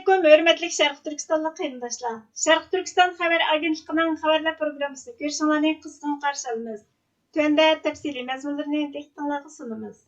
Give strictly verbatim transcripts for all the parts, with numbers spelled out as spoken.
ئەسسالامۇئەلەيكۇم، ھۆرمەتلىك شەرقىي تۈركىستانلىق قېرىنداشلار! شەرقىي تۈركىستان خەۋەر ئاگېنتلىقىنىڭ خەۋەرلەر پروگراممىسىنى كۆرۈشۈڭلارنى قىزغىن قارشى ئالىمىز. تۆۋەندە تەپسىلىي مەزمۇنلىرىنى دىققىتىڭلارغا سۇنىمىز.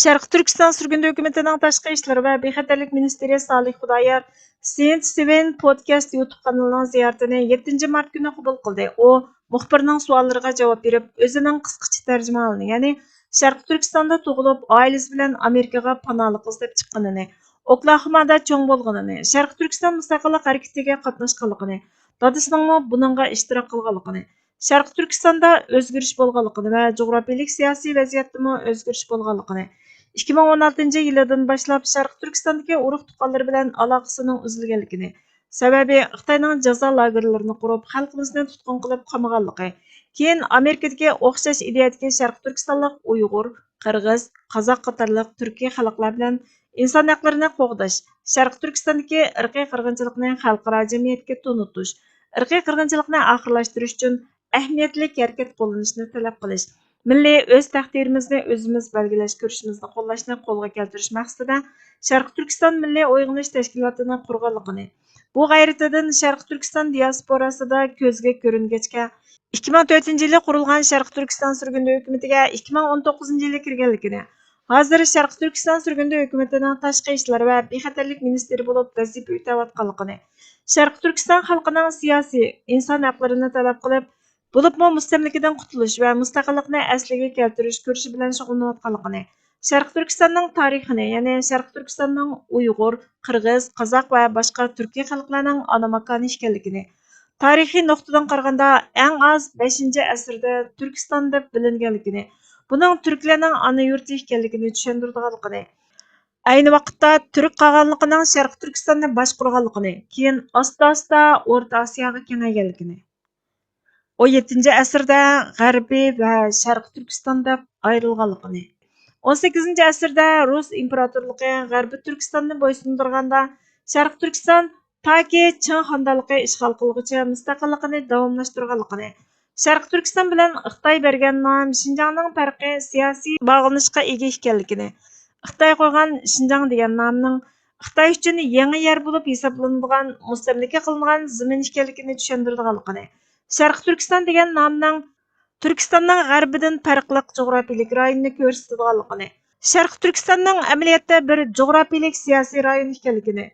شەرقىي تۈركىستان سۈرگۈندە ھۆكۈمىتىنىڭ تاشقى ئىشلار ۋە بىخەتەرلىك مىنىستىرى سالىھ خۇدايار سېنت سىۋېن پودكاست يۇتۇب قانىلىنىڭ زىيارىتىنى يەتتىنچى مارت كۈنى قوبۇل قىلدى. ئۇ مۇخبىرنىڭ سوئاللىرىغا جاۋاب بېرىپ، ئۆزىنىڭ قىسقىچە تەرجىمىھالىنى، يەنى شەرقىي تۈركىستاندا تۇغۇلۇپ، ئائىلىسى بىلەن ئامېرىكىغا پاناھلىق ئىزدەپ چىققىنىنى، ئوكلاھومادا چوڭ بولغىنىنى، شەرقىي تۈركىستان مۇستەقىللىق ھەرىكىتىگە قاتناشقانلىقىنى، دادىسىنىڭمۇ بۇنىڭغا ئىشتىراك قىلغانلىقىنى، شەرقىي تۈركىستاندا ئۆزگىرىش بولغانلىقىنى ۋە جۇغراپىيىلىك سىياسىي ۋەزىيەتتىمۇ ئۆزگىرىش بولغانلىقىنى، ئىككى مىڭ ئون ئالتىنچى يىلىدىن باشلاپ شەرقىي تۈركىستاندىكى ئۇرۇق تۇغقانلىرى بىلەن ئالاقىسىنىڭ ئۈزۈلگەنلىكىنى، سەۋەبى خىتاينىڭ جازا لاگېرلىرىنى قۇرۇپ، خەلقىمىزنى تۇتقۇن قىلىپ قامىغانلىقى، كېيىن ئامېرىكىدىكى ئوخشاش ئىدىيەدىكى شەرقىي تۈركىستانلىق ئۇيغۇر، قىرغىز، قازاق قاتارلىق تۈركىي خەلقلەر بىلەن ئىنسان ھەقلىرىنى قوغداش، شەرقىي تۈركىستاندىكى ئىرقىي قىرغىنچىلىقنى خەلقئارا جەمئىيەتكە تونۇتۇش، ئىرقىي قىرغىنچىلىقنى ئاخىرلاشتۇرۇش ئۈچۈن ئەھمىيەتلىك ھەرىكەت قوللىنىشنى تەلەپ قىلىش، مىللىي ئۆز تەقدىرىمىزنى ئۆزىمىز بەلگىلەش كۈرىشىمىزنى قوللاشنى قولغا كەلتۈرۈش مەقسىتىدە شەرقىي تۈركىستان مىللىي ئويغىنىش تەشكىلاتىنى قۇرغانلىقىنى، بۇ غەيرىتىدىن شەرقىي تۈركىستان دىياسپوراسىدا كۆزگە كۆرۈنگەچكە، ئىككى مىڭ تۆتىنچى يىلى قۇرۇلغان شەرقىي تۈركىستان سۈرگۈندە ھۆكۈمىتىگە ئىككى مىڭ ئون توققۇزىنچى يىلى كىرگەنلىكىنى، ھازىر شەرقىي تۈركىستان سۈرگۈندە ھۆكۈمىتىنىڭ تاشقى ئىشلار ۋە بىخەتەرلىك مىنىستىرى بولۇپ ۋەزىپە ئۆتەۋاتقانلىقىنى، شەرقىي تۈركىستان خەلقىنىڭ سىياسىي، ئىنسان ھەقلىرىنى تەلەپ قىلىپ، بولۇپمۇ مۇستەملىكىدىن قۇتۇلۇش ۋە مۇستەقىللىقنى ئەسلىگە كەلتۈرۈش كۈرىشى بىلەن شۇغۇللىنىۋاتقانلىقىنى، شەرقىي تۈركىستاننىڭ تارىخىنى، يەنى شەرقىي تۈركىستاننىڭ ئۇيغۇر، قىرغىز، قازاق ۋە باشقا تۈركىي خەلقلەرنىڭ ئانا ماكانى ئىكەنلىكىنى، تارىخىي نۇقتىدىن قارىغاندا ئەڭ ئاز بەشىنچى ئەسىردە تۈركىستان دەپ بىلىنگەنلىكىنى، بۇنىڭ تۈركلەرنىڭ ئانا يۇرتى ئىكەنلىكىنى چۈشەندۈرىدىغانلىقىنى، ئەينى ۋاقىتتا تۈرك قاغانلىقىنىڭ شەرقىي تۈركىستاننى باشقۇرغانلىقىنى، كېيىن ئاستا-ئاستا ئورتا ئاسىياغا كېڭەيگەنلىكىنى، ئون يەتتىنچى ئەسىردە غەربىي ۋە شەرقىي تۈركىستان دەپ ئايرىلغانلىقىنى، ئون سەككىزىنچى ئەسىردە رۇس ئىمپېراتورلۇقى غەربىي تۈركىستاننى بويسۇندۇرغاندا، شەرقىي تۈركىستان تاكى چىڭ خاندانلىقى ئىشغال قىلغۇچە مۇستەقىللىقىنى داۋاملاشتۇرغانلىقىنى، شەرقىي تۈركىستان بىلەن خىتاي بەرگەن نام شىنجاڭنىڭ پەرقى سىياسىي باغلىنىشقا ئىگە ئىكەنلىكىنى، خىتاي قويغان شىنجاڭ دېگەن نامنىڭ خىتاي ئۈچۈن يېڭى يەر بولۇپ ھېسابلىنىدىغان مۇستەملىكە قىلىنغان زېمىن ئىكەنلىكىنى چۈشەندۈرىدىغانلىقىنى، شەرقىي تۈركىستان دېگەن نامنىڭ تۈركىستاننىڭ غەربىدىن پەرقلىق جۇغراپىيىلىك رايونىنى كۆرسىتىدىغانلىقىنى، شەرقىي تۈركىستاننىڭ ئەمەلىيەتتە بىر جۇغراپىيىلىك سىياسىي رايون ئىكەنلىكىنى،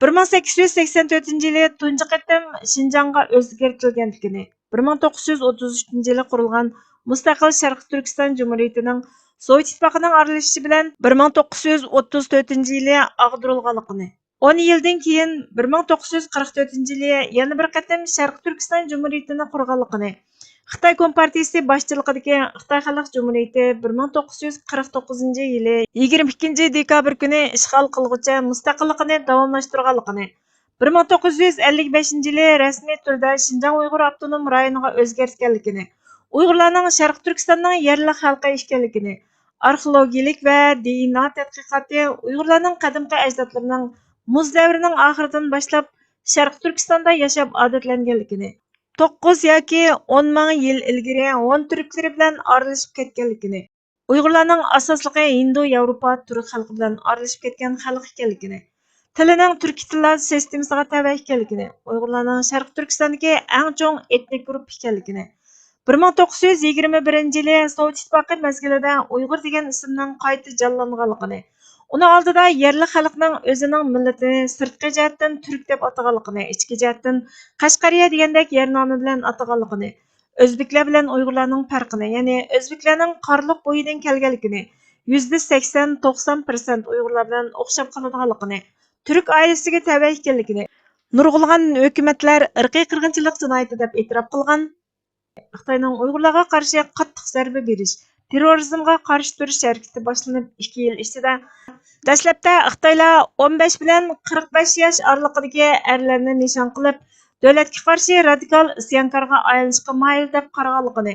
بىر مىڭ سەككىز يۈز سەكسەن تۆتىنچى يىلى تۇنجى قېتىم شىنجاڭغا ئۆزگەرتىلگەنلىكىنى، بىر مىڭ توققۇز يۈز ئوتتۇز ئۈچىنچى يىلى قۇرۇلغان مۇستەقىل شەرقىي تۈركىستان جۇمھۇرىيىتىنىڭ سوۋېت ئىتتىپاقىنىڭ ئارىلىشىشى بىلەن بىر مىڭ توققۇز يۈز ئوتتۇز تۆتىنچى يىلى ئاغدۇرۇلغانلىقىنى، ئون يىلدىن كېيىن بىر مىڭ توققۇز يۈز قىرىق تۆتىنچى يىلى يەنە بىر قېتىم شەرقىي تۈركىستان جۇمھۇرىيىتىنى قۇرغانلىقىنى، خىتاي كومپارتىيىسى باشچىلىقىدىكى خىتاي خەلق جۇمھۇرىيىتى بىر مىڭ توققۇز يۈز قىرىق توققۇزىنچى يىلى يىگىرمە ئىككىنچى دېكابىر كۈنى ئىشغال قىلغۇچە مۇستەقىللىقىنى داۋاملاشتۇرغانلىقىنى، بىر مىڭ توققۇز يۈز ئەللىك بەشىنچى يىلى رەسمىي تۈردە شىنجاڭ ئۇيغۇر ئاپتونوم رايونىغا ئۆزگەرتكەنلىكىنى، ئۇيغۇرلارنىڭ شەرقىي تۈركىستاننىڭ يەرلىك خەلقى ئىكەنلىكىنى، ئارخېئولوگىيىلىك ۋە دېئېنئا تەتقىقاتى ئۇيغۇرلارنىڭ قەدىمكى ئەجدادلىرىنىڭ مۇز دەۋرىنىڭ ئاخىرىدىن باشلاپ شەرقىي تۈركىستاندا ياشاپ ئادەتلەنگەنلىكىنى، توققۇز ياكى ئون مىڭ يىل ئىلگىرى ھون تۈركلىرى بىلەن ئارىلىشىپ كەتكەنلىكىنى، ئۇيغۇرلارنىڭ ئاساسلىقى ھىندۇ ياۋروپا تۈرك خەلقى بىلەن ئارىلىشىپ كەتكەن خەلق ئىكەنلىكىنى، تىلىنىڭ تۈركىي تىللار سىستېمىسىغا تەۋە ئىكەنلىكىنى، ئۇيغۇرلارنىڭ شەرقىي تۈركىستاندىكى ئەڭ چوڭ ئېتنىك گۇرۇپپا ئىكەنلىكىنى، بىر مىڭ توققۇز يۈز يىگىرمە بىرىنچى يىلى سوۋېت ئىتتىپاقى مەزگىلىدە ئۇيغۇر دېگەن ئىسىمنىڭ قايتا جانلانغانلىقىنى، ئۇنىڭ ئالدىدا يەرلىك خەلقنىڭ ئۆزىنىڭ مىللىتىنى سىرتقى جەھەتتىن تۈرك دەپ ئاتىغانلىقىنى، ئىچكى جەھەتتىن قەشقەرىيە دېگەندەك يەر نامى بىلەن ئاتىغانلىقىنى، ئۆزبېكلەر بىلەن ئۇيغۇرلارنىڭ پەرقىنى، يەنى ئۆزبېكلەرنىڭ قارلۇق بويىدىن كەلگەنلىكىنى، يۈزدە سەكسەن، توقسان پىرسەنت ئۇيغۇرلار بىلەن ئوخشاپ قالىدىغانلىقىنى، تۈرك ئائىلىسىگە تەۋە ئىكەنلىكىنى، نۇرغۇنلىغان ھۆكۈمەتلەر ئىرقىي قىرغىنچىلىق جىنايىتى دەپ ئېتىراپ قىلغان. خىتاينىڭ ئۇيغۇرلارغا قارشى قاتتىق زەربە بېرىش، تېررورىزمغا قارشى تۇرۇش ھەرىكىتى باشلىنىپ ئىككى يىل ئىچىدە، دەسلەپتە خىتايلار ئون بەش بىلەن قىرىق بەش ياش ئارىلىقىدىكى ئەرلەرنى نىشان قىلىپ، دۆلەتكە قارشى رادىكال ئىسيانكارغا ئايلىنىشقا مايىل دەپ قارىغانلىقىنى،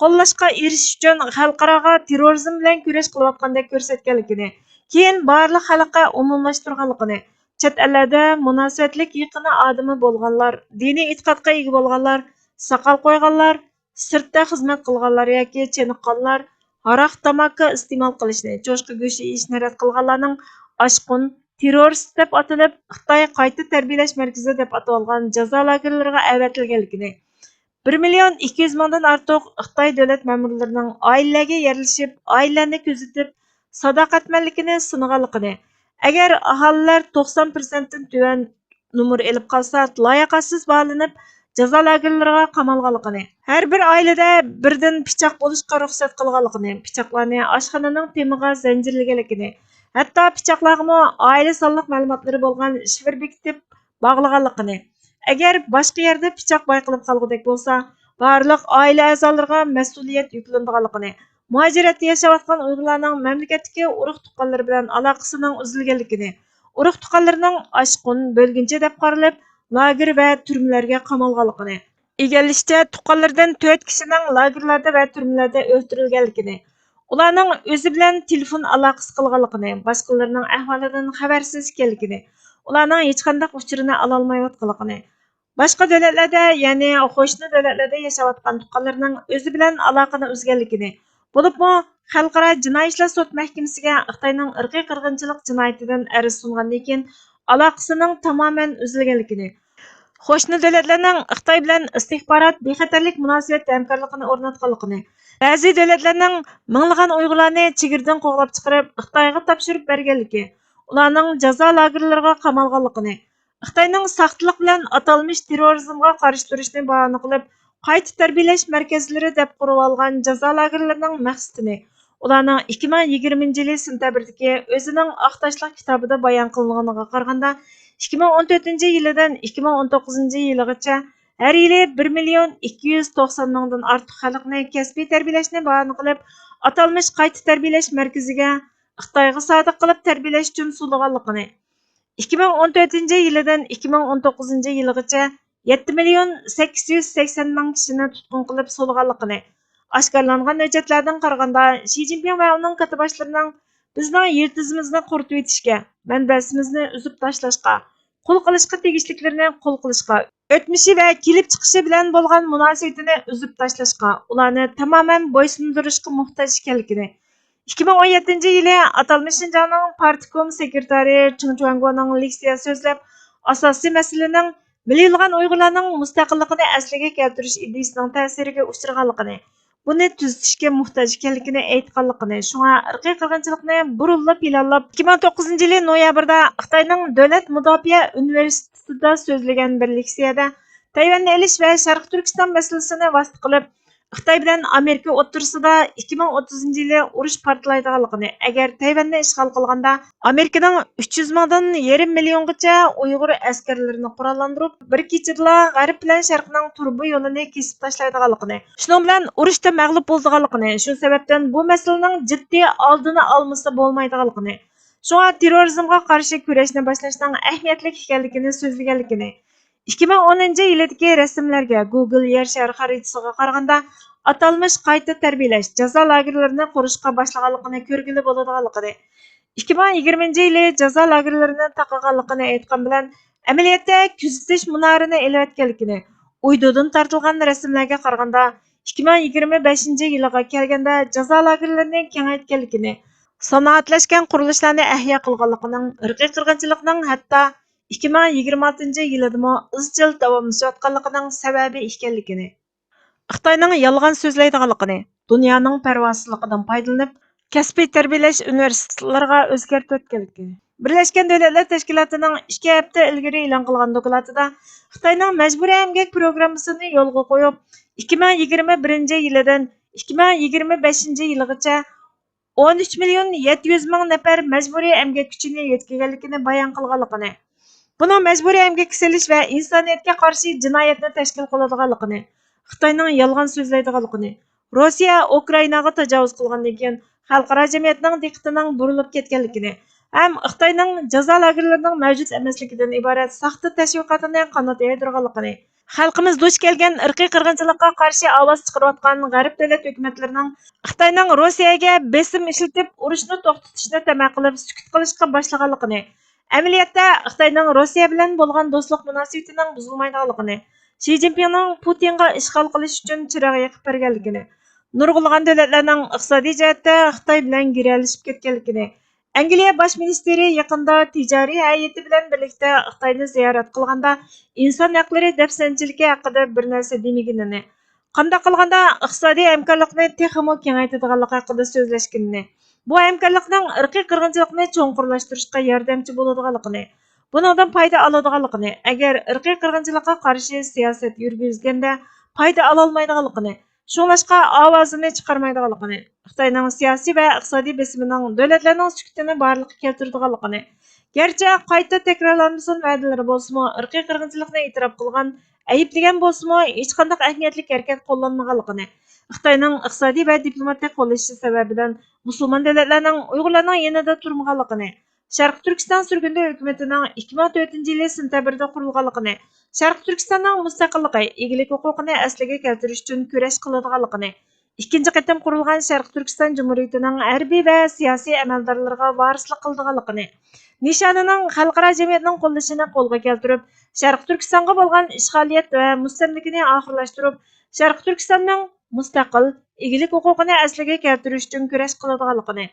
قوللاشقا ئېرىشىش ئۈچۈن خەلقئاراغا تېررورىزم بىلەن كۈرەش قىلىۋاتقاندەك كۆرسەتكەنلىكىنى، كېيىن بارلىق خەلققە ئومۇملاشتۇرغانلىقىنى، چەت ئەللەردە مۇناسىۋەتلىك يېقىن ئادىمى بولغانلار، دىنىي ئېتىقادقا ئىگە بولغانلار، ساقال قويغانلار، سىرتتا خىزمەت قىلغانلار ياكى چېنىققانلار، ھاراق، تاماكا ئىستېمال قىلىشنى، چوشقا گۆشى يېيىشنى رەت قىلغانلارنىڭ ئاشقۇن، تېررورىست دەپ ئاتىلىپ، خىتاي قايتا تەربىيەلەش مەركىزى دەپ ئاتىۋالغان جازا لاگېرلىرىغا ئەۋەتىلگەنلىكىنى، بىر مىليون ئىككى يۈز مىڭدىن ئارتۇق خىتاي دۆلەت مەمۇرلىرىنىڭ ئائىلىلەرگە يەرلىشىپ، ئائىلىلەرنى كۆزىتىپ، ساداقەتمەنلىكىنى سىنىغانلىقىنى، ئەگەر ئاھالىلەر توقسان پىرسەنتتىن تۆۋەن نومۇر ئېلىپ قالسا، لاياقەتسىز باھالىنىپ، جازا لاگېرلىرىغا قامالغانلىقىنى، ھەر بىر ئائىلىدە بىردىن پىچاق بولۇشقا رۇخسەت قىلغانلىقىنى، پىچاقلارنى ئاشخانىنىڭ تېمىغا زەنجىرلىگەنلىكىنى، ھەتتا پىچاقلارغىمۇ ئائىلە سانلىق مەلۇماتلىرى بولغان شىفىر بېكىتىپ باغلىغانلىقىنى، ئەگەر باشقا يەردە پىچاق بايقىلىپ قالغۇدەك بولسا، بارلىق ئائىلە ئەزالىرىغا مەسئۇلىيەت يۈكلىنىدىغانلىقىنى، مۇھاجىرەتتە ياشاۋاتقان ئۇيغۇرلارنىڭ مەملىكەتتىكى ئۇرۇق-تۇغقانلىرى بىلەن ئالاقىسىنىڭ ئۈزۈلگەنلىكىنى، ئۇرۇق-تۇغقانلىرىنىڭ ئاشقۇن، بۆلگۈنچى دەپ قارىلىپ، لاگېر ۋە تۈرمىلەرگە قامالغانلىقىنى، ئىگىلىشىچە، تۇغقانلىرىدىن تۆت كىشىنىڭ لاگېرلاردا ۋە تۈرمىلەردە ئۆلتۈرۈلگەنلىكىنى، ئۇلارنىڭ ئۆزى بىلەن تېلېفون ئالاقىسى قىلغانلىقىنى، باشقىلىرىنىڭ ئەھۋالىدىن خەۋەرسىز ئىكەنلىكىنى، ئۇلارنىڭ ھېچقانداق ئۇچۇرىنى ئالالمايۋاتقانلىقىنى، باشقا دۆلەتلەردە، يەنى قوشنا دۆلەتلەردە ياشاۋاتقان تۇغقانلىرىنىڭ ئۆزى بىلەن ئالاقىنى ئۈزگەنلىكىنى، بولۇپمۇ خەلقئارا جىنايى ئىشلار سوت مەھكىمىسىگە خىتاينىڭ ئىرقىي قىرغىنچىلىق جىنايىتىدىن ئەرز سۇنغاندىن كېيىن ئالاقىسىنىڭ تامامەن ئۈزۈلگەنلىكىنى، قوشنا دۆلەتلەرنىڭ خىتاي بىلەن ئىستىخبارات بىخەتەرلىك مۇناسىۋەت ھەمكارلىقىنى ئورناتقانلىقىنى، بەزى دۆلەتلەرنىڭ مىڭلىغان ئۇيغۇرلارنى چېگرىدىن قوغلاپ چىقىرىپ، خىتايغا تاپشۇرۇپ بەرگەنلىكى، ئۇلارنىڭ جازا لاگېرلىرىغا قامالغانلىقىنى، خىتاينىڭ ساختىلىق بىلەن ئاتالمىش تېررورىزمغا قارشى تۇرۇشنى باھانە قىلىپ، قايتا تەربىيەلەش مەركەزلىرى دەپ قۇرۇۋالغان جازا لاگېرلىرىنىڭ مەقسىتىنى، ئۇلارنىڭ ئىككى مىڭ يىگىرمىنچى يىلى سېنتەبىردىكى ئۆزىنىڭ ئاق تاشلىق كىتابىدا بايان قىلىنغىنىغا قارىغاندا، ئىككى مىڭ ئون تۆتىنچى يىلىدىن ئىككى مىڭ ئون توققۇزىنچى يىلىغىچە ھەر يىلى بىر مىليون ئىككى يۈز توقسان مىڭدىن ئارتۇق خەلقنى كەسپىي تەربىيەلەشنى باھانە قىلىپ، ئاتالمىش قايتا تەربىيەلەش مەركىزىگە خىتايغا سادىق قىلىپ تەربىيەلەش ئۈچۈن سولىغانلىقىنى، ئىككى مىڭ ئون تۆتىنچى يىلىدىن ئىككى مىڭ ئون توققۇزىنچى يىلىغىچە يەتتە مىليون سەككىز يۈز سەكسەن مىڭ كىشىنى تۇتقۇن قىلىپ سولىغانلىقىنى، ئاشكارىلانغان ھۆججەتلەردىن قارىغاندا، شى جىنپىڭ ۋە ئۇنىڭ كاتتىباشلىرىنىڭ بىزنىڭ يىلتىزىمىزنى قۇرۇتۇۋېتىشكە، مەنبەسىمىزنى ئۈزۈپ تاشلاشقا، قۇل قىلىشقا تېگىشلىكلىرىنى قۇل قىلىشقا، ئۆتمۈشى ۋە كېلىپ چىقىشى بىلەن بولغان مۇناسىۋىتىنى ئۈزۈپ تاشلاشقا، ئۇلارنى تامامەن بويسۇندۇرۇشقا موھتاج ئىكەنلىكىنى، ئىككى مىڭ ئون يەتتىنچى يىلى ئاتالمىش شىنجاڭنىڭ پارتكوم سېكرېتارى چېڭ جۇاڭگونىڭ لېكسىيە سۆزلەپ، ئاساسىي مەسىلىنىڭ مىليونلىغان ئۇيغۇرلارنىڭ مۇستەقىللىقىنى ئەسلىگە كەلتۈرۈش ئىدىيىسىنىڭ تەسىرىگە ئۇچرىغانلىقىنى، بۇنى تۈزىتىشكە موھتاج ئىكەنلىكىنى ئېيتقانلىقىنى، شۇڭا ئىرقىي قىرغىنچىلىقنى بۇرۇنلا پىلانلاپ، ئىككى مىڭ توققۇزىنچى يىلى نويابىردا خىتاينىڭ دۆلەت مۇداپىئە ئۇنىۋېرسىتېتىدا سۆزلىگەن بىر لېكسىيەدە تەيۋەننى ئېلىش ۋە شەرقىي تۈركىستان مەسىلىسىنى ۋاسىتە قىلىپ، خىتاي بىلەن ئامېرىكا ئوتتۇرىسىدا ئىككى مىڭ ئوتتۇزىنچى يىلى ئۇرۇش پارتلايدىغانلىقىنى، ئەگەر تەيۋەننى ئىشغال قىلغاندا، ئامېرىكىنىڭ ئۈچ يۈز مىڭدىن يېرىم مىليونغىچە ئۇيغۇر ئەسكەرلىرىنى قوراللاندۇرۇپ، بىر كېچىدىلا غەرب بىلەن شەرقنىڭ تۇرۇبا يولىنى كېسىپ تاشلايدىغانلىقىنى، شۇنىڭ بىلەن ئۇرۇشتا مەغلۇپ بولىدىغانلىقىنى، شۇ سەۋەبتىن بۇ مەسىلىنىڭ جىددىي ئالدىنى ئالمىسا بولمايدىغانلىقىنى، شۇڭا تېررورىزمغا قارشى كۈرەشنى باشلاشنىڭ ئەھمىيەتلىك ئىكەنلىكىنى سۆزلىگەنلىكىنى، ئىككى مىڭ ئونىنچى يىلىدىكى رەسىملەرگە، گۇگل يەر شارى خەرىتىسىغا قارىغاندا، ئاتالمىش قايتا تەربىيەلەش، جازا لاگېرلىرىنى قۇرۇشقا باشلىغانلىقىنى كۆرگىلى بولىدىغانلىقىنى، ئىككى مىڭ يىگىرمىنچى يىلى جازا لاگېرلىرىنى تاقىغانلىقىنى ئېيتقان بىلەن، ئەمەلىيەتتە كۆزىتىش مۇنارىنى ئېلىۋەتكەنلىكىنى، ئۇيدۇدىن تارتىلغان رەسىملەرگە قارىغاندا، ئىككى مىڭ يىگىرمە بەشىنچى يىلىغا كەلگەندە جازا لاگېرلىرىنى كېڭەيتكەنلىكىنى، سانائەتلەشكەن قۇرۇلۇشلارنى ئەھيا قىلغانلىقىنىڭ، ئىرقىي قىرغىنچىلىقنىڭ ھەتتا ئىككى مىڭ يىگىرمە ئالتىنچى يىلىدىمۇ ئىزچىل داۋاملىشىۋاتقانلىقىنىڭ سەۋەبى ئىكەنلىكىنى، خىتاينىڭ يالغان سۆزلەيدىغانلىقىنى، دۇنيانىڭ پەرۋاسىزلىقىدىن پايدىلىنىپ، كەسپىي تەربىيەلەش ئۇنىۋېرسىتېتلىرىغا ئۆزگەرتىۋەتكەنلىكىنى، بىرلەشكەن دۆلەتلەر تەشكىلاتىنىڭ ئىككى ھەپتە ئىلگىرى ئېلان قىلغان دوكلاتىدا خىتاينىڭ مەجبۇرىي ئەمگەك پروگراممىسىنى يولغا قويۇپ، ئىككى مىڭ يىگىرمە بىرىنچى يىلىدىن ئىككى مىڭ يىگىرمە بەشىنچى يىلغىچە ئون ئۈچ مىليون يەتتە يۈز مىڭ نەپەر مەجبۇرىي ئەمگەك كۈچىنى يۆتكىگەنلىكىنى بايان قىلغانلىقىنى، بۇنىڭ مەجبۇرىي ئەمگەككە سېلىش ۋە ئىنسانىيەتكە قارشى جىنايەتنى تەشكىل قىلىدىغانلىقىنى، خىتاينىڭ يالغان سۆزلەيدىغانلىقىنى، روسىيە ئۇكرائىناغا تاجاۋۇز قىلغاندىن كېيىن خەلقئارا جەمئىيەتنىڭ دىققىتىنىڭ بۇرۇلۇپ كەتكەنلىكىنى ھەم خىتاينىڭ جازا لاگېرلىرىنىڭ مەۋجۇت ئەمەسلىكىدىن ئىبارەت ساختا تەشۋىقاتىنى قانات يايدۇرغانلىقىنى، خەلقىمىز دۇچ كەلگەن ئىرقىي قىرغىنچىلىققا قارشى ئاۋاز چىقىرىۋاتقان غەرب دۆلەت ھۆكۈمەتلىرىنىڭ خىتاينىڭ روسىيەگە بېسىم ئىشلىتىپ، ئۇرۇشنى توختىتىشنى تەمە قىلىپ، سۈكۈت قىلىشقا باشلىغانلىقىنى، ئەمەلىيەتتە خىتاينىڭ روسىيە بىلەن بولغان دوستلۇق مۇناسىۋىتىنىڭ بۇزۇلمايدىغانلىقىنى، شى جىنپىڭنىڭ پۇتىنغا ئىشغال قىلىش ئۈچۈن چىراغ يېقىپ بەرگەنلىكىنى، نۇرغۇنلىغان دۆلەتلەرنىڭ ئىقتىسادىي جەھەتتە خىتاي بىلەن گىرەلىشىپ كەتكەنلىكىنى، ئەنگلىيە باش مىنىستىرى يېقىندا تىجارىي ھەيئىتى بىلەن بىرلىكتە خىتاينى زىيارەت قىلغاندا، ئىنسان ھەقلىرى دەپسەندىچىلىكى ھەققىدە بىر نەرسە دېمىگىنىنى، قانداق قىلغاندا ئىقتىسادىي ھەمكارلىقنى تېخىمۇ كېڭەيتىدىغانلىقى ھەققىدە سۆزلەشكىنىنى، بۇ ھەمكارلىقنىڭ ئىرقىي قىرغىنچىلىقنى چوڭقۇرلاشتۇرۇشقا ياردەمچى بولىدىغانلىقىنى، بۇنىڭدىن پايدا ئالىدىغانلىقىنى، ئەگەر ئىرقىي قىرغىنچىلىققا قارشى سىياسەت يۈرگۈزگەندە پايدا ئالالمايدىغانلىقىنى، شۇڭلاشقا ئاۋازىنى چىقارمايدىغانلىقىنى، خىتاينىڭ سىياسىي ۋە ئىقتىسادىي بېسىمىنىڭ دۆلەتلەرنىڭ سۈكۈتىنى بارلىققا كەلتۈرىدىغانلىقىنى، گەرچە قايتا تەكرارلانمىسۇن ۋەدىلىرى بولسىمۇ، ئىرقىي قىرغىنچىلىقنى ئېتىراپ قىلغان، ئەيىبلىگەن بولسىمۇ، ھېچقانداق ئەھمىيەتلىك ھەرىكەت قوللانمىغانلىقىنى، خىتاينىڭ ئىقتىسادىي ۋە دىپلوماتىك قوللىشى سەۋەبىدىن مۇسۇلمان دۆلەتلەرنىڭ ئۇيغۇرلارنىڭ يېنىدا تۇرمىغانلىقىنى، شەرقىي تۈركىستان سۈرگۈندە ھۆكۈمىتىنىڭ ئىككى مىڭ تۆتىنچى يىلى سېنتەبىردە قۇرۇلغانلىقىنى، شەرقىي تۈركىستاننىڭ مۇستەقىللىقى، ئىگىلىك ھوقۇقىنى ئەسلىگە كەلتۈرۈش ئۈچۈن كۈرەش قىلىدىغانلىقىنى، ئىككىنچى قېتىم قۇرۇلغان شەرقىي تۈركىستان جۇمھۇرىيىتىنىڭ ھەربىي ۋە سىياسىي ئەمەلدارلىرىغا ۋارىسلىق قىلىدىغانلىقىنى، نىشانىنىڭ خەلقئارا جەمئىيەتنىڭ قوللىشىنى قولغا كەلتۈرۈپ، شەرقىي تۈركىستانغا بولغان ئىشغالىيەت ۋە مۇستەملىكىنى ئاخىرلاشتۇرۇپ، شەرقىي تۈركىستاننىڭ مۇستەقىل، ئىگىلىك ھوقۇقىنى ئەسلىگە كەلتۈرۈش ئۈچۈن كۈرەش قىلىدىغانلىقىنى،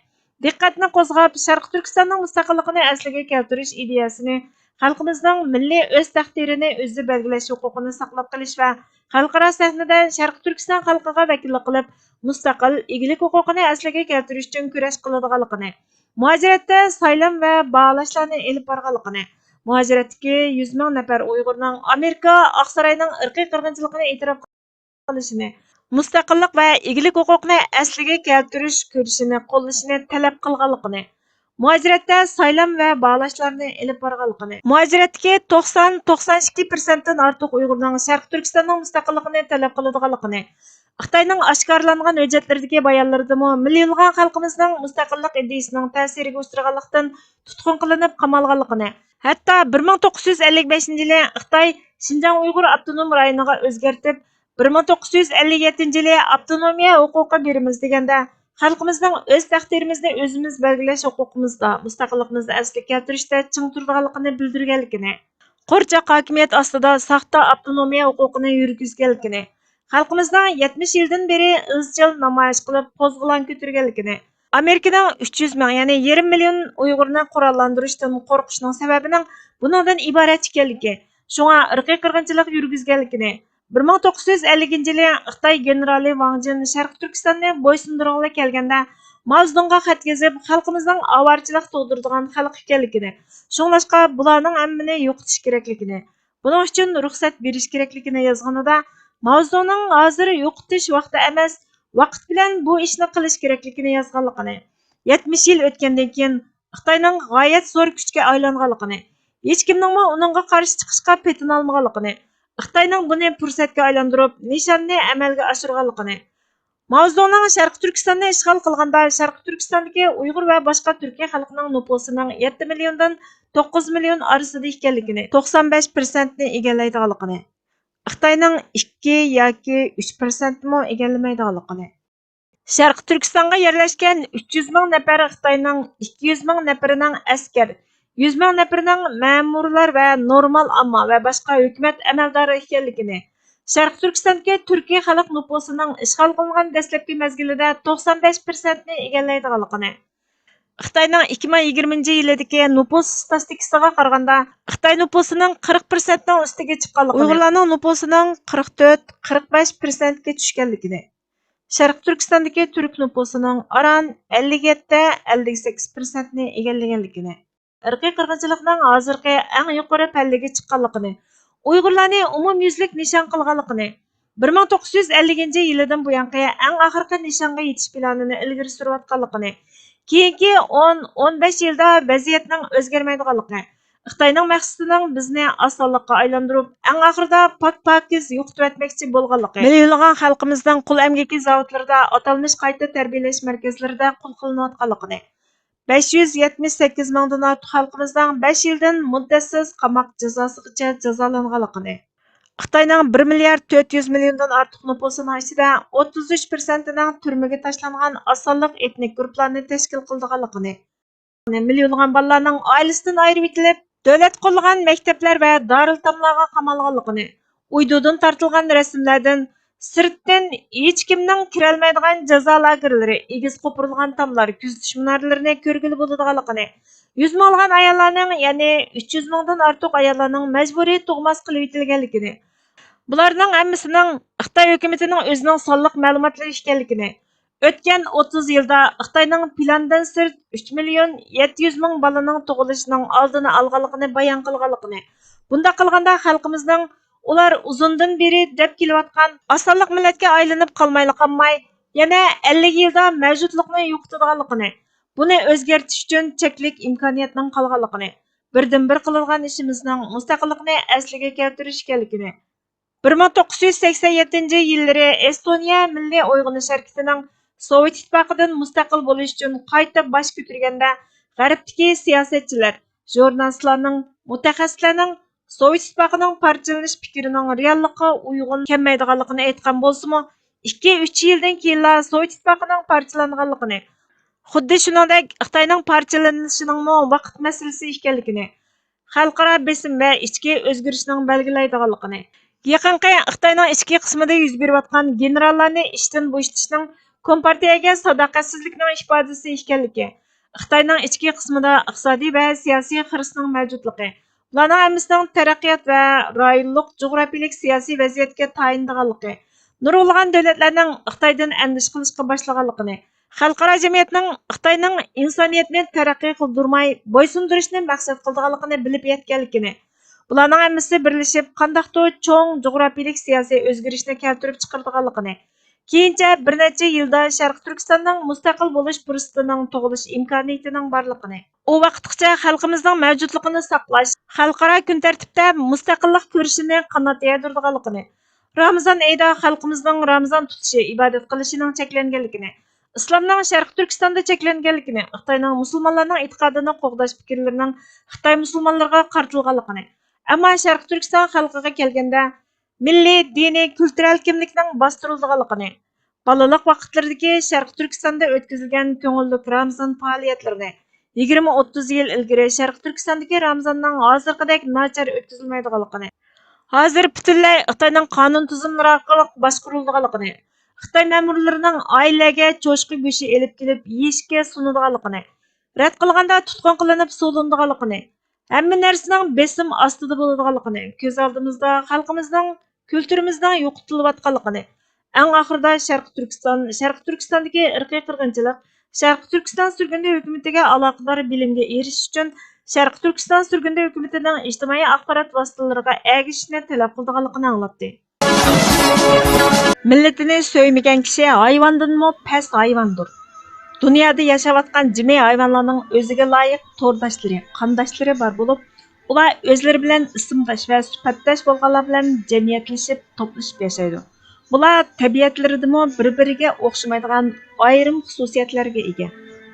دىققەتنى قوزغاپ، شەرقىي تۈركىستاننىڭ مۇستەقىللىقىنى ئەسلىگە كەلتۈرۈش ئىدىيەسىنى خەلقىمىزنىڭ مىللىي ئۆز تەقدىرىنى ئۆزى بەلگىلەش ھوقۇقىنى ساقلاپ قېلىش ۋە خەلقئارا سەھنىدە شەرقىي تۈركىستان خەلقىگە ۋەكىللىك قىلىپ، مۇستەقىل، ئىگىلىك ھوقۇقىنى ئەسلىگە كەلتۈرۈش ئۈچۈن كۈرەش قىلىدىغانلىقىنى، مۇھاجىرەتتە سايلام ۋە باھالاشلارنى ئېلىپ بارغانلىقىنى، مۇھاجىرەتتىكى يۈز مىڭ نەپەر ئۇيغۇرنىڭ ئامېرىكا ئاقساراينىڭ ئىرقىي قىرغىنچىلىقىنى ئېتىراپ قىلىشىنى، مۇستەقىللىق ۋە ئىگىلىك ھوقۇقىنى ئەسلىگە كەلتۈرۈش كۈرىشىنى قوللىشىنى تەلەپ قىلغانلىقىنى، مۇھاجىرەتتە سايلام ۋە باھالاشلارنى ئېلىپ بارغانلىقىنى، مۇھاجىرەتتىكى توقسان، توقسان ئىككى پىرسەنتتىن ئارتۇق ئۇيغۇرنىڭ شەرقىي تۈركىستاننىڭ مۇستەقىللىقىنى تەلەپ قىلىدىغانلىقىنى، خىتاينىڭ ئاشكارىلانغان ھۆججەتلىرىدىكى بايانلىرىدىمۇ مىليونلىغان خەلقىمىزنىڭ مۇستەقىللىق ئىدىيىسىنىڭ تەسىرىگە ئۇچرىغانلىقتىن تۇتقۇن قىلىنىپ قامالغانلىقىنى، ھەتتا بىر مىڭ توققۇز يۈز ئەللىك بەشىنچى يىلى خىتاي شىنجاڭ ئۇيغۇر ئاپتونوم رايونىغا ئۆزگەرتىپ، بىر مىڭ توققۇز يۈز ئەللىك يەتتىنچى يىلى ئاپتونومىيە ھوقۇقى بېرىمىز دېگەندە، خەلقىمىزنىڭ ئۆز تەقدىرىمىزنى ئۆزىمىز بەلگىلەش ھوقۇقىمىزدا، مۇستەقىللىقىمىزنى ئەسلىگە كەلتۈرۈشتە چىڭ تۇرىدىغانلىقىنى بىلدۈرگەنلىكىنى، قورچاق ھاكىمىيەت ئاستىدا ساختا ئاپتونومىيە ھوقۇقىنى يۈرگۈزگەنلىكىنى، خەلقىمىزنىڭ يەتمىش يىلدىن بېرى ئىزچىل نامايىش قىلىپ قوزغىلاڭ كۆتۈرگەنلىكىنى، ئامېرىكىنىڭ ئۈچ يۈز مىڭ، يەنى يېرىم مىليون ئۇيغۇرنى قوراللاندۇرۇشتىن قورقۇشنىڭ سەۋەبىنىڭ بۇنىڭدىن ئىبارەت ئىكەنلىكى، شۇڭا ئىرقىي قىرغىنچىلىق يۈرگۈزگەنلىكىنى، بىر مىڭ توققۇز يۈز ئەللىكىنچى يىلى خىتاي گېنېرالى ۋاڭ جىن شەرقىي تۈركىستاننى بويسۇندۇرغىلى كەلگەندە، ماۋزېدۇڭغا خەت يېزىپ، خەلقىمىزنىڭ ئاۋارىچىلىق تۇغدۇرىدىغان خەلق ئىكەنلىكىنى، شۇڭلاشقا بۇلارنىڭ ھەممىنى يوقىتىش كېرەكلىكىنى، بۇنىڭ ئۈچۈن رۇخسەت بېرىش كېرەكلىكىنى يازغىنىدا، ماۋزېدۇڭنىڭ ھازىر يوقىتىش ۋاقتى ئەمەس، ۋاقىت بىلەن بۇ ئىشنى قىلىش كېرەكلىكىنى يازغانلىقىنى، يەتمىش يىل ئۆتكەندىن كېيىن خىتاينىڭ غايەت زور كۈچكە ئايلانغانلىقىنى، ھېچكىمنىڭمۇ ئۇنىڭغا قارشى چىقىشقا پېتىنالمىغانلىقىنى، خىتاينىڭ بۇنى پۇرسەتكە ئايلاندۇرۇپ، نىشاننى ئەمەلگە ئاشۇرغانلىقىنى، ماۋزېدۇڭنىڭ شەرقىي تۈركىستاننى ئىشغال قىلغاندا، شەرقىي تۈركىستاندىكى ئۇيغۇر ۋە باشقا تۈركىي خەلقنىڭ نوپۇسىنىڭ يەتتە مىليوندىن توققۇز مىليون ئارىسىدا ئىكەنلىكىنى، توقسان بەش پىرسەنتنى ئىگىلەيدىغانلىقىنى، خىتاينىڭ ئىككى ياكى ئۈچ پىرسەنتمۇ ئىگىلىمەيدىغانلىقىنى، شەرقىي تۈركىستانغا يەرلەشكەن ئۈچ يۈز مىڭ نەپەر خىتاينىڭ ئىككى يۈز مىڭ نەپىرىنىڭ ئەسكەر، يۈز مىڭ نەپىرىنىڭ مەمۇرلار ۋە نورمال ئامما ۋە باشقا ھۆكۈمەت ئەمەلدارى ئىكەنلىكىنى، شەرقىي تۈركىستاندىكى تۈركىي خەلق نوپۇسىنىڭ ئىشغال قىلىنغان دەسلەپكى مەزگىلىدە توقسان بەش پىرسەنتنى ئىگىلەيدىغانلىقىنى، خىتاينىڭ ئىككى مىڭ يىگىرمىنچى يىلىدىكى نوپۇس ستاتىستىكىسىغا قارىغاندا، خىتاي نوپۇسىنىڭ قىرىق پىرسەنتنىڭ ئۈستىگە چىققانلىقىنى، ئۇيغۇرلارنىڭ نوپۇسىنىڭ قىرىق تۆت، قىرىق بەش پىرسەنتكە چۈشكەنلىكىنى، شەرقىي تۈركىستاندىكى تۈرك نوپۇسىنىڭ ئاران ئەللىك يەتتە، ئەللىك سەككىز پىرسەنتنى ئىگىلىگەنلىكىنى، ئىرقىي قىرغىنچىلىقنىڭ ھازىرقى ئەڭ يۇقىرى پەللىگە چىققانلىقىنى، ئۇيغۇرلارنى ئومۇميۈزلۈك نىشان قىلغانلىقىنى، بىر مىڭ توققۇز يۈز ئەللىكىنچى يىلىدىن بۇيانقى ئەڭ ئاخىرقى نىشانغا يېتىش پىلانىنى ئىلگىرى سۈرۈۋاتقانلىقىنى، كېيىنكى ئون، ئون بەش يىلدا ۋەزىيەتنىڭ ئۆزگەرمەيدىغانلىقى، خىتاينىڭ مەقسىتىنىڭ بىزنى ئاز-سانلىققا ئايلاندۇرۇپ، ئەڭ ئاخىرىدا پاك-پاكىز يوقىتىۋەتمەكچى بولغانلىقى، مىليونلىغان خەلقىمىزنىڭ قۇل ئەمگىكى زاۋۇتلىرىدا، ئاتالمىش قايتا تەربىيەلەش مەركەزلىرىدە قۇل قىلىنىۋاتقانلىقىنى، بەش يۈز يەتمىش سەككىز مىڭدىن ئارتۇق خەلقىمىزنىڭ بەش يىلدىن مۇددەتسىز قاماق جازاسىغىچە جازالانغانلىقىنى، خىتاينىڭ بىر مىليارد تۆت يۈز مىليوندىن ئارتۇق نوپۇسىنىڭ ئىچىدە ئوتتۇز ئۈچ پىرسەنتىنىڭ تۈرمىگە تاشلانغان ئاز سانلىق ئېتنىك گۇرۇپپىلارنى تەشكىل قىلىدىغانلىقىنى، مىليونلىغان بالىلارنىڭ ئائىلىسىدىن ئايرىۋېتىلىپ، دۆلەت قوللىغان مەكتەپلەر ۋە دارىلئېتاملارغا قامالغانلىقىنى، ئۇيدۇدىن تارتىلغان رەسىملەردىن سىرتتىن ھېچكىمنىڭ كىرەلمەيدىغان جازا لاگېرلىرى، ئېگىز قوپۇرۇلغان تاملار، كۆزىتىش مۇنارلىرىنى كۆرگىلى بولىدىغانلىقىنى، يۈز مىڭلىغان ئاياللارنىڭ، يەنى ئۈچ يۈز مىڭدىن ئارتۇق ئاياللارنىڭ مەجبۇرىي تۇغماس قىلىۋېتىلگەنلىكىنى، بۇلارنىڭ ھەممىسىنىڭ خىتاي ھۆكۈمىتىنىڭ ئۆزىنىڭ سانلىق مەلۇماتلىرى ئىكەنلىكىنى، ئۆتكەن ئوتتۇز يىلدا خىتاينىڭ پىلاندىن سىرت ئۈچ مىليون يەتتە يۈز مىڭ بالىنىڭ تۇغۇلۇشىنىڭ ئالدىنى ئالغانلىقىنى بايان قىلغانلىقىنى، بۇنداق قىلغاندا خەلقىمىزنىڭ ئۇلار ئۇزۇندىن بېرى دەپ كېلىۋاتقان ئاز سانلىق مىللەتكە ئايلىنىپ قالمايلا قالماي، يەنە ئەللىك يىلدا مەۋجۇتلۇقنى يوقىتىدىغانلىقىنى، بۇنى ئۆزگەرتىش ئۈچۈن چەكلىك ئىمكانىيەتنىڭ قالغانلىقىنى، بىردىنبىر قىلىدىغان ئىشىمىزنىڭ مۇستەقىللىقنى ئەسلىگە كەلتۈرۈش ئىكەنلىكىنى، بىر مىڭ توققۇز يۈز سەكسەن يەتتىنچى يىللىرى ئېستونىيە مىللىي ئويغىنىش ھەرىكىتىنىڭ سوۋېت ئىتتىپاقىدىن مۇستەقىل بولۇش ئۈچۈن قايتا باش كۆتۈرگەندە، غەربتىكى سىياسەتچىلەر، ژۇرنالىستلارنىڭ، مۇتەخەسسىسلەرنىڭ سوۋېت ئىتتىپاقىنىڭ پارچىلىنىش پىكرىنىڭ رېئاللىققا ئۇيغۇن كەلمەيدىغانلىقىنى ئېيتقان بولسىمۇ، ئىككى، ئۈچ يىلدىن كېيىنلا سوۋېت ئىتتىپاقىنىڭ پارچىلانغانلىقىنى، خۇددى شۇنىڭدەك خىتاينىڭ پارچىلىنىشىنىڭمۇ ۋاقىت مەسىلىسى ئىكەنلىكىنى، خەلقئارا بېسىم ۋە ئىچكى ئۆزگىرىشنىڭ بەلگىلەيدىغانلىقىنى، يېقىنقى خىتاينىڭ ئىچكى قىسمىدا يۈز بېرىۋاتقان گېنېراللارنى ئىشتىن بوشىتىشنىڭ كومپارتىيەگە ساداقەتسىزلىكنىڭ ئىپادىسى ئىكەنلىكى، خىتاينىڭ ئىچكى قىسمىدا ئىقتىسادىي ۋە سىياسىي خىرىسنىڭ مەۋجۇتلۇقى، بۇلارنىڭ ھەممىسىنىڭ تەرەققىيات ۋە رايونلۇق جۇغراپىيىلىك سىياسىي ۋەزىيەتكە تايىنىدىغانلىقى، نۇرغۇنلىغان دۆلەتلەرنىڭ خىتايدىن ئەندىشە قىلىشقا باشلىغانلىقىنى، خەلقئارا جەمئىيەتنىڭ خىتاينىڭ ئىنسانىيەتنى تەرەققىي قىلدۇرماي، بويسۇندۇرۇشنى مەقسەت قىلىدىغانلىقىنى بىلىپ يەتكەنلىكىنى، بۇلارنىڭ ھەممىسى بىرلىشىپ قانداقتۇر چوڭ جۇغراپىيىلىك سىياسىي ئۆزگىرىشنى كەلتۈرۈپ چىقىرىدىغانلىقىنى، كېيىنچە بىر نەچچە يىلدا شەرقىي تۈركىستاننىڭ مۇستەقىل بولۇش پۇرسىتىنىڭ تۇغۇلۇش ئىمكانىيىتىنىڭ بارلىقىنى، ئۇ ۋاقىتقىچە خەلقىمىزنىڭ مەۋجۇتلۇقىنى ساقلاش، خەلقئارا كۈن تەرتىپتە مۇستەقىللىق كۈرىشىنى قانات يايدۇرىدىغانلىقىنى، رامىزان ئېيىدا خەلقىمىزنىڭ رامىزان تۇتۇشى، ئىبادەت قىلىشىنىڭ چەكلەنگەنلىكىنى، ئىسلامنىڭ شەرقىي تۈركىستاندا چەكلەنگەنلىكىنى، خىتاينىڭ مۇسۇلمانلارنىڭ ئېتىقادىنى قوغداش پىكىرلىرىنىڭ خىتاي مۇسۇلمانلىرىغا قارىتىلغانلىقىنى، ئەمما شەرقىي تۈركىستان خەلقىگە كەلگەندە، مىللىي، دىنىي، كۈلتۈرەل كىملىكنىڭ باستۇرۇلىدىغانلىقىنى، بالىلىق ۋاقىتلىرىدىكى شەرقىي تۈركىستاندا ئۆتكۈزۈلگەن كۆڭۈللۈك رامىزان پائالىيەتلىرىنى، يىگىرمە، ئوتتۇز يىل ئىلگىرى شەرقىي تۈركىستاندىكى رامىزاننىڭ ھازىرقىدەك ناچار ئۆتكۈزۈلمەيدىغانلىقىنى، ھازىر پۈتۈنلەي خىتاينىڭ قانۇن تۈزۈملىرى ئارقىلىق باشقۇرۇلىدىغانلىقىنى، خىتاي مەمۇرلىرىنىڭ ئائىلىلەرگە چوشقا گۆشى ئېلىپ كېلىپ يېيىشكە سۇنىدىغانلىقىنى، رەت قىلغاندا تۇتقۇن قىلىنىپ سولىنىدىغانلىقىنى، ھەممە نەرسىنىڭ بېسىم ئاستىدا بولىدىغانلىقىنى، كۆز ئالدىمىزدا خەلقىمىزنىڭ، كۈلتۈرىمىزنىڭ يوقىتىلىۋاتقانلىقىنى، ئەڭ ئاخىرىدا شەرقىي تۈركىستان، شەرقىي تۈركىستاندىكى ئىرقىي قىرغىنچىلىق، شەرقىي تۈركىستان سۈرگۈندە ھۆكۈمىتىگە ئالاقىدار بىلىمگە ئېرىشىش ئۈچۈن شەرقىي تۈركىستان سۈرگۈندە ھۆكۈمىتىنىڭ ئىجتىمائىي ئاخبارات ۋاسىتىلىرىغا ئەگىشىشنى تەلەپ قىلىدىغانلىقىنى ئاڭلاتتى. مىللىتىنى سۆيمىگەن كىشى ھايۋاندىنمۇ پەس ھايۋاندۇر. دۇنيادا ياشاۋاتقان جىمى ھايۋانلارنىڭ ئۆزىگە لايىق تورداشلىرى، قانداشلىرى بار بولۇپ، ئۇلار ئۆزلىرى بىلەن ئىسىمداش ۋە سۈپەتداش بولغانلار بىلەن جەمئىيەتلىشىپ، توپلىشىپ ياشايدۇ. بۇلار تەبىئەتلىرىدىمۇ بىر-بىرىگە ئوخشىمايدىغان ئايرىم خۇسۇسىيەتلەرگە ئىگە.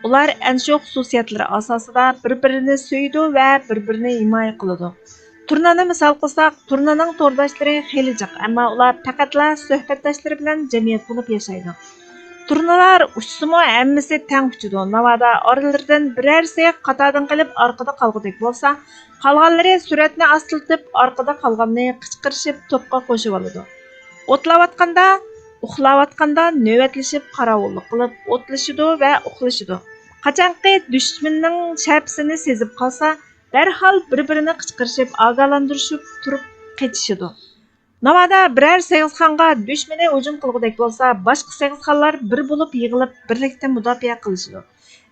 ئۇلار ئەنە شۇ خۇسۇسىيەتلىرى ئاساسىدا بىر-بىرىنى سۆيىدۇ ۋە بىر-بىرىنى ھىمايە قىلىدۇ. تۇرنىنى مىسال قىلساق، تۇرنىنىڭ تورداشلىرى خېلى جىق، ئەمما ئۇلار پەقەتلا سۆھبەتداشلىرى بىلەن جەمئىيەت بولۇپ ياشايدۇ. تۇرنىلار ئۇچسىمۇ ھەممىسى تەڭ ئۇچىدۇ. ناۋادا ئارىلىرىدىن بىرەرسى قاتاردىن قېلىپ ئارقىدا قالغۇدەك بولسا، قالغانلىرى سۈرئەتنى ئاستىلىتىپ ئارقىدا قالغاننى قىچقىرىشىپ توپقا قوشۇۋالىدۇ. ئوتلاۋاتقاندا، ئۇخلاۋاتقاندا نۆۋەتلىشىپ قاراۋۇللۇق قىلىپ ئوتلىشىدۇ ۋە ئۇخلىشىدۇ. قاچانقى دۈشمىنىنىڭ شەپىسىنى سېزىپ قالسا، دەرھال بىر-بىرىنى قىچقىرىشىپ ئاگاھلاندۇرۇشۇپ تۇرۇپ قېچىشىدۇ. ناۋادا بىرەر سېغىزخانغا دۈشمىنى ھۇجۇم قىلغۇدەك بولسا، باشقا سېغىزخانلار بىر بولۇپ يىغىلىپ بىرلىكتە مۇداپىئە قىلىشىدۇ.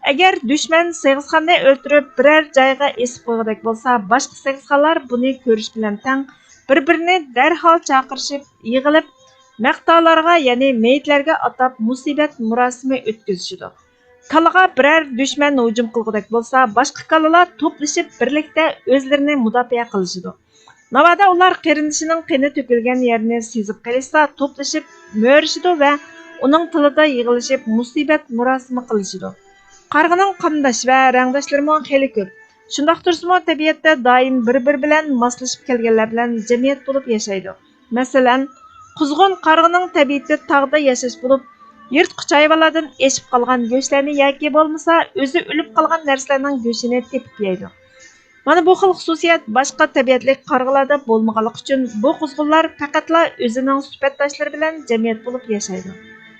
ئەگەر دۈشمەن سېغىزخاننى ئۆلتۈرۈپ بىرەر جايغا ئېسىپ قويغۇدەك بولسا، باشقا سېغىزخانلار بۇنى كۆرۈش بىلەن تەڭ بىر-بىرىنى دەرھال چاقىرىشىپ يىغىلىپ، مەقتالارغا، يەنى مېيىتلەرگە ئاتاپ مۇسىبەت مۇراسىمى ئۆتكۈزۈشىدۇ. كالىغا بىرەر دۈشمەن ھۇجۇم قىلغۇدەك بولسا، باشقا كالىلار توپلىشىپ بىرلىكتە ئۆزلىرىنى مۇداپىئە قىلىشىدۇ. ناۋادا ئۇلار قېرىندىشىنىڭ قېنى تۆكۈلگەن يەرنى سېزىپ قېلىشسا، توپلىشىپ مۆرىشىدۇ ۋە ئۇنىڭ تىلىدا يىغىلىشىپ مۇسىبەت مۇراسىمى قىلىشىدۇ. قارغىنىڭ قامداش ۋە رەڭداشلىرىمۇ خېلى كۆپ. شۇنداق تۇرسىمۇ، تەبىئەتتە دائىم بىر-بىرى بىلەن ماسلىشىپ كەلگەنلەر بىلەن جەمئىيەت بولۇپ ياشايدۇ. مەسىلەن، قۇزغۇن قارغىنىڭ تەبىئىتى تاغدا ياشاش بولۇپ، يىرتقۇچ ھايۋانلاردىن ئېشىپ قالغان گۆشلەرنى ياكى بولمىسا ئۆزى ئۆلۈپ قالغان نەرسىلەرنىڭ گۆشىنى تېپىپ يەيدۇ. مانا بۇ خىل خۇسۇسىيەت باشقا تەبىئەتلىك قارىغىلاردا بولمىغانلىقى ئۈچۈن، بۇ قۇزغۇنلار پەقەتلا ئۆزىنىڭ سۈپەتداشلىرى بىلەن جەمئىيەت بولۇپ ياشايدۇ.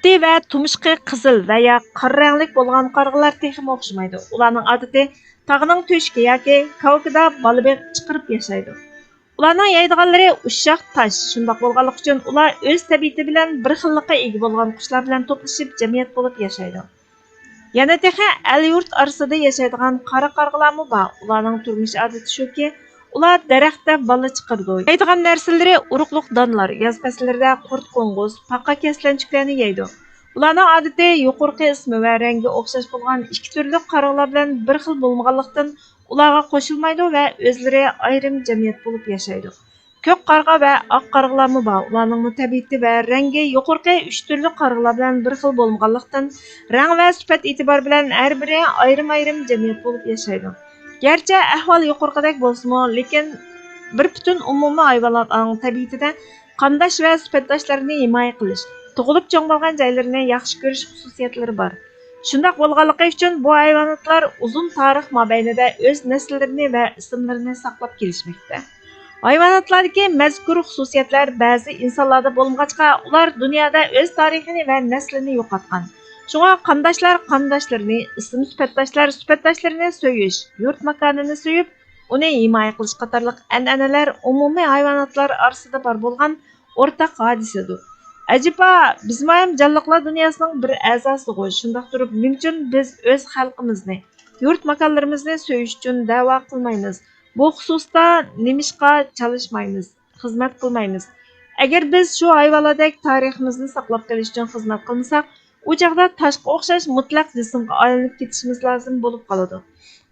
تى ۋە تۇمشۇقى قىزىل ۋە يا قارا رەڭلىك بولغان قارىغىلار تېخىمۇ ئوخشىمايدۇ. ئۇلارنىڭ ئادىتى تاغنىڭ تۆشۈكى ياكى كاۋىكىدا بالا بېقىپ چىقىرىپ ياشايدۇ. ئۇلارنىڭ يەيدىغانلىرى ئۇششاق تاش. شۇنداق بولغانلىقى ئۈچۈن ئۇلار ئۆز تەبىئىتى بىلەن بىر خىللىققا ئىگە بولغان قۇشلار بىلەن توپلىشىپ جەمئىيەت بولۇپ ياشايدۇ. يەنە تېخى ئەل-يۇرت ئارىسىدا ياشايدىغان قارا قارىغىلارمۇ بار. ئۇلارنىڭ تۇرمۇش ئادىتى شۇكى، ئۇلار دەرەختە بالا چىقىرىدۇ. يەيدىغان نەرسىلىرى ئۇرۇقلۇق دانلار، ياز پەسىللىرىدە قۇرت-قوڭغۇز، پاقا-كەسلەنچۈكلەرنى يەيدۇ. ئۇلارنىڭ ئادىتى يۇقىرىقى ئىسمى ۋە رەڭگى ئوخشاش بولغان ئىككى تۈرلۈك قارىغىلار بىلەن بىر خىل بولمىغانلىقتىن، ئۇلارغا قوشۇلمايدۇ ۋە ئۆزلىرى ئايرىم جەمئىيەت بولۇپ ياشايدۇ. كۆك قارىغا ۋە ئاق قارىغىلارمۇ بار. ئۇلارنىڭمۇ تەبىئىتى ۋە رەڭگى يۇقىرىقى ئۈچ تۈرلۈك قارىغىلار بىلەن بىر خىل بولمىغانلىقتىن، رەڭ ۋە سۈپەت ئېتىبارى بىلەن ھەر بىرى ئايرىم-ئايرىم جەمئىيەت بولۇپ ياشايدۇ. گەرچە ئەھۋال يۇقىرىقىدەك بولسىمۇ، لېكىن بىر پۈتۈن ئومۇمىي ھايۋاناتنىڭ تەبىئىتىدە قامداش ۋە سۈپەتداشلىرىنى ھىمايە قىلىش، تۇغۇلۇپ چوڭ بولغان جايلىرىنى ياخشى كۆرۈش خۇسۇسىيەتلىرى بار. شۇنداق بولغانلىقى ئۈچۈن بۇ ھايۋاناتلار ئۇزۇن تارىخ مابەينىدە ئۆز نەسىللىرىنى ۋە ئىسىملىرىنى ساقلاپ كېلىشمەكتە. ھايۋاناتلاردىكى مەزكۇر خۇسۇسىيەتلەر بەزى ئىنسانلاردا بولمىغاچقا، ئۇلار دۇنيادا ئۆز تارىخىنى ۋە نەسلىنى يوقاتقان. شۇڭا قامداشلار قامداشلىرىنى، ئىسىم سۈپەتداشلار سۈپەتداشلىرىنى سۆيۈش، يۇرت ماكانىنى سۆيۈپ، ئۇنى ھىمايە قىلىش قاتارلىق ئەنئەنىلەر ئومۇمىي ھايۋاناتلار ئارىسىدا بار بولغان ئورتاق ھادىسىدۇر. ئەجەبا، بىزمۇ ھەم جانلىقلار دۇنياسىنىڭ بىر ئەزاسىغۇ؟ شۇنداق تۇرۇپ، نېمە ئۈچۈن بىز ئۆز خەلقىمىزنى، يۇرت ماكانلىرىمىزنى سۆيۈش ئۈچۈن دەۋا قىلمايمىز؟ بۇ خۇسۇستا نېمىشقا چالىشمايمىز، خىزمەت قىلمايمىز؟ ئەگەر بىز شۇ ھايۋانلاردەك تارىخىمىزنى ساقلاپ قېلىش ئۈچۈن خىزمەت قىلمىساق، ئۇ چاغدا تاشقا ئوخشاش مۇتلەق جىسىمغا ئايلىنىپ كېتىشىمىز لازىم بولۇپ قالىدۇ.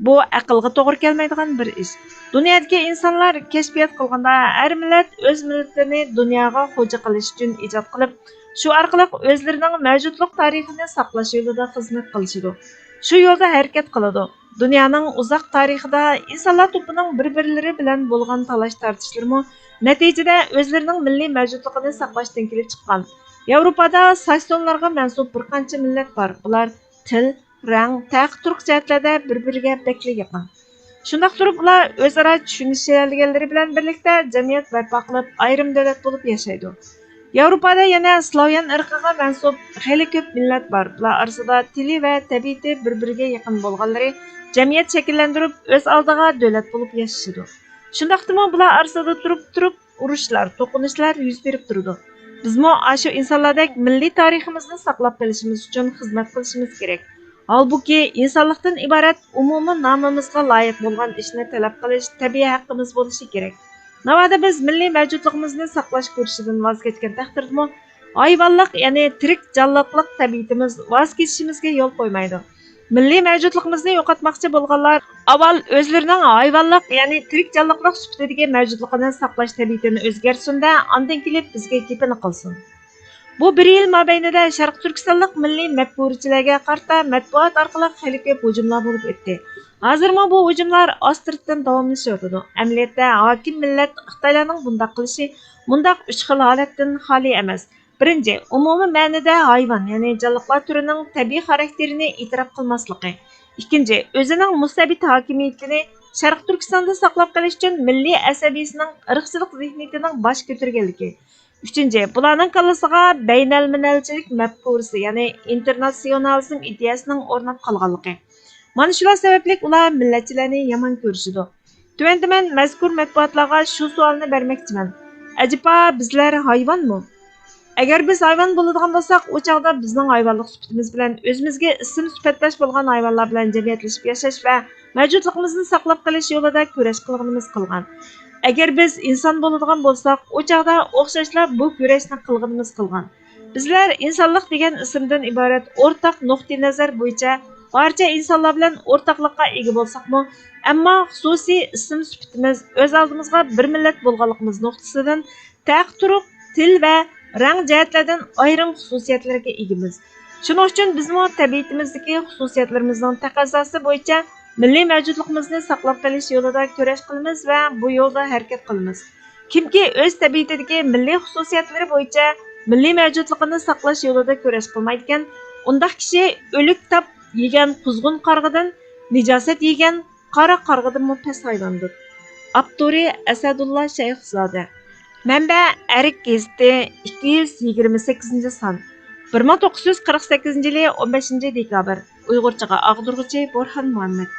بۇ ئەقىلگە توغرا كەلمەيدىغان بىر ئىش. دۇنيادىكى ئىنسانلار كەشپىيات قىلغاندا، ھەر مىللەت ئۆز مىللىتىنى دۇنياغا خوجا قىلىش ئۈچۈن ئىجاد قىلىپ، شۇ ئارقىلىق ئۆزلىرىنىڭ مەۋجۇتلۇق تارىخىنى ساقلاش يولىدا خىزمەت قىلىشىدۇ. شۇ يولدا ھەرىكەت قىلىدۇ. دۇنيانىڭ ئۇزاق تارىخىدا ئىنسانلار توپىنىڭ بىر-بىرلىرى بىلەن بولغان تالاش-تارتىشلىرىمۇ نەتىجىدە ئۆزلىرىنىڭ مىللىي مەۋجۇتلۇقىنى ساقلاشتىن كېلىپ چىققان. ياۋروپادا ساكسونلارغا مەنسۇپ بىر قانچە مىللەت بار. بۇلار تىل، رەڭ، تەرقىتۇرۇق جەھەتلەردە بىر-بىرىگە بەكلا يېقىن. شۇنداق تۇرۇپ، ئۇلار ئۆزئارا چۈشىنىشەلىگەنلىرى بىلەن بىرلىكتە جەمئىيەت بەرپا قىلىپ، ئايرىم دۆلەت بولۇپ ياشايدۇ. ياۋروپادا يەنە سلاۋيان ئىرقىغا مەنسۇپ خېلى كۆپ مىللەت بار. بۇلار ئارىسىدا تىلى ۋە تەبىئىتى بىر-بىرىگە يېقىن بولغانلىرى جەمئىيەت شەكىللەندۈرۈپ، ئۆز ئالدىغا دۆلەت بولۇپ ياشىشىدۇ. شۇنداقتىمۇ بۇلار ئارىسىدا تۇرۇپ-تۇرۇپ ئۇرۇشلار، توقۇنۇشلار يۈز بېرىپ تۇرىدۇ. بىزمۇ ئاشۇ ئىنسانلاردەك مىللىي تارىخىمىزنى ساقلاپ قېلىشىمىز ئۈچۈن خىزمەت قىلىشىمىز كېرەك. ھالبۇكى، ئىنسانلىقتىن ئىبارەت ئومۇمىي نامىمىزغا لايىق بولغان ئىشنى تەلەپ قىلىش تەبىئىي ھەققىمىز بولۇشى كېرەك. ناۋادا بىز مىللىي مەۋجۇتلۇقىمىزنى ساقلاش كۈرىشىدىن ۋاز كەچكەن تەقدىردىمۇ، ھايۋانلىق، يەنى تىرىك جانلىقلىق تەبىئىتىمىز ۋاز كېچىشىمىزگە يول قويمايدۇ. مىللىي مەۋجۇتلۇقىمىزنى يوقاتماقچى بولغانلار ئاۋۋال ئۆزلىرىنىڭ ھايۋانلىق، يەنى تىرىك جانلىقلىق سۈپىتىدىكى مەۋجۇتلۇقىنى ساقلاش تەبىئىتىنى ئۆزگەرتسۇن-دە، ئاندىن كېلىپ بىزگە گېپىنى قىلسۇن. بۇ بىر يىل مابەينىدە شەرقىي تۈركىستانلىق مىللىي مەپكۇرىچىلەرگە قارىتا مەتبۇئات ئارقىلىق خېلى كۆپ ھۇجۇملار بولۇپ ئۆتتى. ھازىرمۇ بۇ ھۇجۇملار ئاستىرتىن داۋاملىشىۋاتىدۇ. ئەمەلىيەتتە، ھاكىم مىللەت خىتايلارنىڭ بۇنداق قىلىشى مۇنداق ئۈچ خىل ھالەتتىن خالىي ئەمەس. بىرىنچى، ئومۇمىي مەنىدە ھايۋان، يەنى جانلىقلار تۈرىنىڭ تەبىئىي خاراكتېرىنى ئېتىراپ قىلماسلىقى. ئىككىنچى، ئۆزىنىڭ مۇستەبىت ھاكىمىيىتىنى شەرقىي تۈركىستاندا ساقلاپ قېلىش ئۈچۈن مىللىي ئەسەبىيىسىنىڭ ئىرقچىلىق زېھنىيىتىنىڭ باش كۆتۈرگەنلىكى. ئۈچىنچى، بۇلارنىڭ كاللىسىغا بەينەلمىلەلچىلىك مەپكۇرىسى، يەنى ئىنتېرناتسىيونالىزم ئىدىيەسىنىڭ ئورناپ قالغانلىقى. مانا شۇلار سەۋەبلىك ئۇلار مىللەتچىلەرنى يامان كۆرۈشىدۇ. تۆۋەندە مەن مەزكۇر مەتبۇئاتلارغا شۇ سوئالنى بەرمەكچىمەن. ئەجەبا بىزلەر ھايۋانمۇ؟ ئەگەر بىز ھايۋان بولىدىغان بولساق، ئۇ چاغدا بىزنىڭ ھايۋانلىق سۈپىتىمىز بىلەن ئۆزىمىزگە ئىسىم سۈپەتداش بولغان ھايۋانلار بىلەن جەمئىيەتلىشىپ ياشاش ۋە مەۋجۇتلۇقىمىزنى ساقلاپ قېلىش يولىدا كۈرەش قىلغىنىمىز قىلغان. ئەگەر بىز ئىنسان بولىدىغان بولساق، ئۇ چاغدا ئوخشاشلا بۇ كۈرەشنى قىلغىنىمىز قىلغان. بىزلەر ئىنسانلىق دېگەن ئىسىمدىن ئىبارەت ئورتاق نۇقتىئىنەزەر بويىچە بارچە ئىنسانلار بىلەن ئورتاقلىققا ئىگە بولساقمۇ، ئەمما خۇسۇسىي ئىسىم سۈپىتىمىز، ئۆز ئالدىمىزغا بىر مىللەت بولغانلىقىمىز نۇقتىسىدىن تەرقىتۇرۇق تىل ۋە رەڭ جەھەتلەردىن ئايرىم خۇسۇسىيەتلەرگە ئىگىمىز. شۇنىڭ ئۈچۈن بىزمۇ تەبىئىتىمىزدىكى خۇسۇسىيەتلىرىمىزنىڭ تەقەززاسى بويىچە مىللىي مەۋجۇتلۇقىمىزنى ساقلاپ قېلىش يولىدا كۈرەش قىلىمىز ۋە بۇ يولدا ھەرىكەت قىلىمىز. كىمكى ئۆز تەبىئىتىدىكى مىللىي خۇسۇسىيەتلىرى بويىچە مىللىي مەۋجۇتلۇقىنى ساقلاش يولىدا كۈرەش قىلمايدىكەن، ئۇنداق كىشى ئۆلۈك تاپ يېگەن قۇزغۇن قارغىدىن، نىجاسەت يېگەن قارا قارغىدىنمۇ پەس ھايۋاندۇر. ئاپتورى ئەسەدۇللا شەيخزادە. مەنبە: ئەرك گېزىتى، ئىككى يۈز يىگىرمە سەككىزىنچى سان، بىر مىڭ توققۇز يۈز قىرىق سەككىزىنچى يىلى ئون بەشىنچى دېكابىر. ئۇيغۇرچىغا ئاغدۇرغۇچى بورھان مۇھەممەد.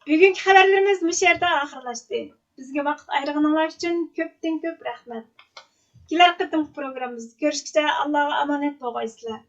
بۈگۈنكى خەۋەرلىرىمىز مۇشۇ يەردە ئاخىرلاشتى. بىزگە ۋاقىت ئايرىغىنىڭلار ئۈچۈن كۆپتىن كۆپ رەھمەت. كېلەر قېتىمقى پروگراممىمىزدا كۆرۈشكىچە ئاللاغا ئامانەت بولغايسىلەر.